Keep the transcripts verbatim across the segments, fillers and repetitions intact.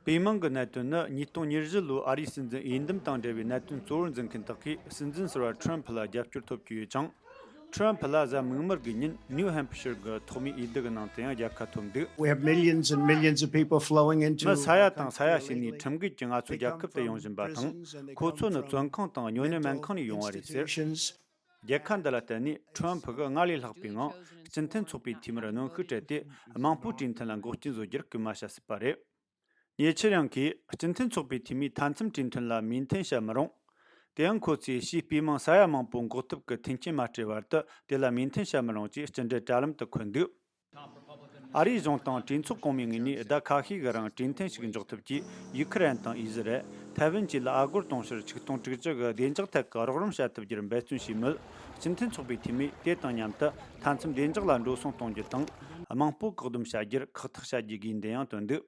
པའི་མིང་གི་གནད་དོན་ནི་ཉིས་སྟོང་ཉེར་བཞི་ལོའི་ཨ་རིའི་སྲིད་འཛིན་འོས་འདེམས་དང་འབྲེལ་བའི་གནད་དོན་གཙོ་བོར་འཛིན་མཁན་དག་གིས་སྲིད་འཛིན་ཟུར་པ་ཁྲོམ་ཕུ་ལ་རྒྱབ་སྐྱོར་ཐོབ་ཀྱི་ཡོད་ཅིང་། ཁྲོམ་ཕུ་ལ་གཟའ་མིག་དམར་གྱི་ཉིན་ནིའུ་ཧེམ་ཕུ་ཤར་གྱི་ཐོག་མའི་འོས་བསྡུ་གི་ནང་དུ་ཡང་རྒྱལ་ཁ་ཐོབ་འདུག We have millions and millions of people flowing into མི་ས་ཡ་དང་ས་ཡ་ཕྱེ་ནས་ཁྲིམས་འགལ་གྱིས་ང་ཚོའི་རྒྱལ་ཁབ་ཏུ་ཡོང་བཞིན་པ་དང་། ཁོ་ཚོ་ནི་བཙོན་ཁང་དང་ཉོ་ཉེན་སྨན་ཁང་ནས་ཡོང་བ་རེད་ཟེར། རྒྱལ་ཁ་འདི་ལ་བརྟེན་ནས་ཁྲོམ་ཕུ་གིས་སྔར་ལས་ལྷག་པའི་ངང་སྤྱི་མཐུན་ཚོགས་པའི་འཐུས་མིར་གནོན་ཤུགས་སྤྲད་དེ། མང་པོའི་གྲོས་མཐུན་ལ་འགོག་རྐྱེན་བཟོ་རྒྱུར་སྐུལ་མ་བྱ་སྲིད་པ་རེད། ཉེ་ཆར་ཡང་གིས་སྤྱི་མཐུན་ཚོགས་པའི་འཐུས་མིས་མཐའ་མཚམས་གྲོས་མཐུན་ལ་མོས་མཐུན་བྱ་མི་རུང་། དེའང་ཁོ་ཚོས་ཕྱིའི་པུས་མོ་ས་ཡ་མང་པོ་འགོག་ཐབས་ཀྱི་མཐུན་རྐྱེན་མ་སྤྲད་བར་དུ་དེ་ལ་མོས་མཐུན་བྱ་མི་རུང་ཅེས་སྤྱི་འགྲོས་དྲ་ལམ་དུ་འཁོད་འདུག་ཨ་རིའི་གཞུང་དང་གྲོས་ཚོགས་གོང་མའི་ངོས་ནས་ཟླ་ཁ་ཤས་ཀྱི་རིང་གྲོས་མཐུན་ཞིག་འཇོག་ཐབས་ཀྱིས་ཡུ་ཁུ་རེན་དང་ཨི་ཟི་རལ། ཐའེ་ཝན་བཅས་ལ་ཨ་སྒོར་དུང་ཕྱུར་ཆིག་སྟོང་དྲུག་ཅུ་གི་བདེ་འཇགས་ཐད་ཀྱི་རོགས་རམ་བྱ་ཐུབ་རྒྱུར་འབད་བརྩོན་བྱས་མོད། སྤྱི་མཐུན་ཚོགས་པའི་འཐུས་མིས་དེ་དང་མཉམ་དུ་མཐའ་མཚམས་བདེ་འཇགས་ལ་འགྲོ་སོང་གཏོང་རྒྱུ་དང་། མང་པོ་བཀག་སྡོམ་བྱ་རྒྱུར་ཁག་ཐེག་བྱ་རྒྱུའི་དགོས་འདུན་ཡང་བཏོན་འདུག་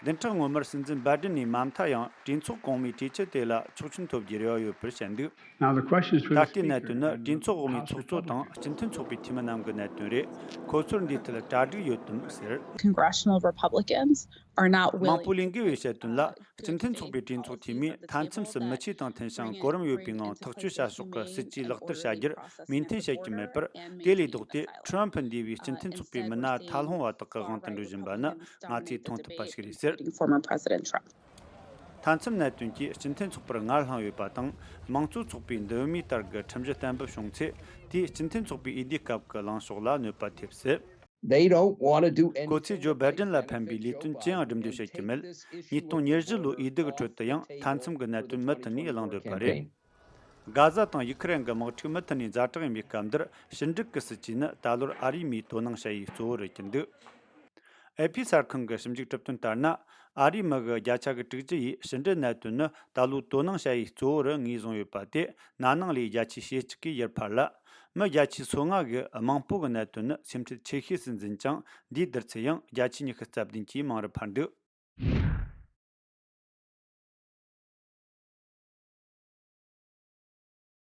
བདུན་ཕྲག་སྔོན་མར་སྲིད་འཛིན་བྷའི་ཌེན་ནས་མ་མཐའ་ཡང་གྲོས་ཚོགས་གོང་མའི་གྲོས་ཆོད་དེ་ལ་ཆོག་མཆན་ཐོབ་རྒྱུའི་རེ་བ་ཡོད་པར་བཤད་འདུག Now the question is for the ད་ལྟའི་གནད་དོན་ནི་Speaker and གྲོས་ཚོགས་འོག་མའི་ཚོགས་གཙོ་དང་སྤྱི་མཐུན་ཚོགས་པའི་འཐུས་མི་རྣམས་ཀྱི་གནད་དོན་རེད། ཁོ་ཚོར་འདིའི་ཐད་གྲ་སྒྲིག་ཡོད་དམ་ཟེར། Congressional Republicans are not མང་པོ་willing ལས་འགུལ་བས་བཤད་དོན་ལ། སྤྱི་མཐུན་ཚོགས་པའི་གྲོས་ཚོགས་འཐུས་མིས་མཐའ་མཚམས་སུ་མི་ཆོས་དང་མཐུན་ཞིང་གོ་རིམ་ཡོད་པའི་ངང་ཐག་གཅོད་བྱ་ཕྱོགས་ཀྱི་སྲིད་ཇུས་ལག་བསྟར་བྱ་རྒྱུར་མོས་མཐུན་བྱེད་ཀྱི་མེད་པར། དེ་ལས་ལྡོག་སྟེ་ཁྲོམ་ཕུ་འདས་པའི་སྤྱི་མཐུན་ཚོགས་པའི་མི་སྣ་མཐའ་ལྷུང་བ་དག་གི་དབང་དུ་འགྲོ་བཞིན་པ་ནི་ང་ཚོས་མཐོང་ཐུབ་པ་ཞིག་རེད་ཟེར། Former President Trump. མཐའ་མཚམས་གནད་དོན་གྱིས་སྤྱི་མཐུན་ཚོགས་པར་ངར་བསླངས་ཡོད་པ་དང་། དམངས་གཙོ་ཚོགས་པའི་འདོད་མོས་ལྟར་གྱི་ཁྲིམས་གཞི་གཏན་འབེབས་བྱུང་ཚེ། དེས་སྤྱི་མཐུན་ཚོགས་པའི་འོས་བསྡུའི་སྐབས་ཀྱི་ལངས་ཕྱོགས་ལ་གནོད་པ་ཐེབས་སྲིད། They don't want to do anything. ཁོ་ཚོས་ཇོ་བྷའི་ཌེན་ལ་ཕན་པའི་ལས་དོན་ཅི་ཡང་སྒྲུབ་འདོད་བྱེད་ཀྱི་མེད། ཉིས་སྟོང་ཉེར་བཞི་ལོའི་འོས་བསྡུ་གི་ཁྲོད་དུ་ཡང་མཐའ་མཚམས་ཀྱི་གནད་དོན་མུ་མཐུད་ནས་གླེང་འདོད་པ་རེད། གྷ་ཟ་དང་ཡུ་ཁུ་རེན་གྱི་དམག་འཁྲུག་མུ་མཐུད་ནས་ཛ་དྲག་ཡིན་པའི་སྐབས་འདིར་ཕྱི་འབྲེལ་གྱི་སྲིད་ཇུས་ནི་ད་ལོར་ཨ་རིའི་མིས་དོ་སྣང་བྱ་ཡུལ་གཙོ་བོ་རེད་ཀྱི་འདུག་ཨེ་ཕི་གསར་ཁང་གི་ཞིབ་འཇུག་གྲུབ་དོན་ལྟར་ན། ཨ་རིའི་མི་གི་བརྒྱ་ཆ་གི་དྲུག་ཅུ་ཡིས་ཕྱི་འབྲེལ་གནད་དོན་ནི་ད་ལོའི་དོ་སྣང་བྱ་ཡུལ་གཙོ་བོ་རུ་ངོས་བཟུང་ཡོད་པ་དེ་ན་ནིང་ལོའི་བརྒྱ་ཆའི་ཞེ་གཅིག་གིས་ཡར་འཕར་ལ། མི་བརྒྱ་ཆའི་སོ་ལྔ་གིས་མང་པོ་གི་གནད་དོན་ནི་སེམས་ཁྲལ་ཆེ་ཤོས་སུ་འཛིན་ཅིང་། འདིའི་བསྡུར་ཚད་ཡང་བརྒྱ་ཆའི་ཉི་ཤུ་རྩ་བདུན་གྱིས་མང་རུ་འཕར་འདུག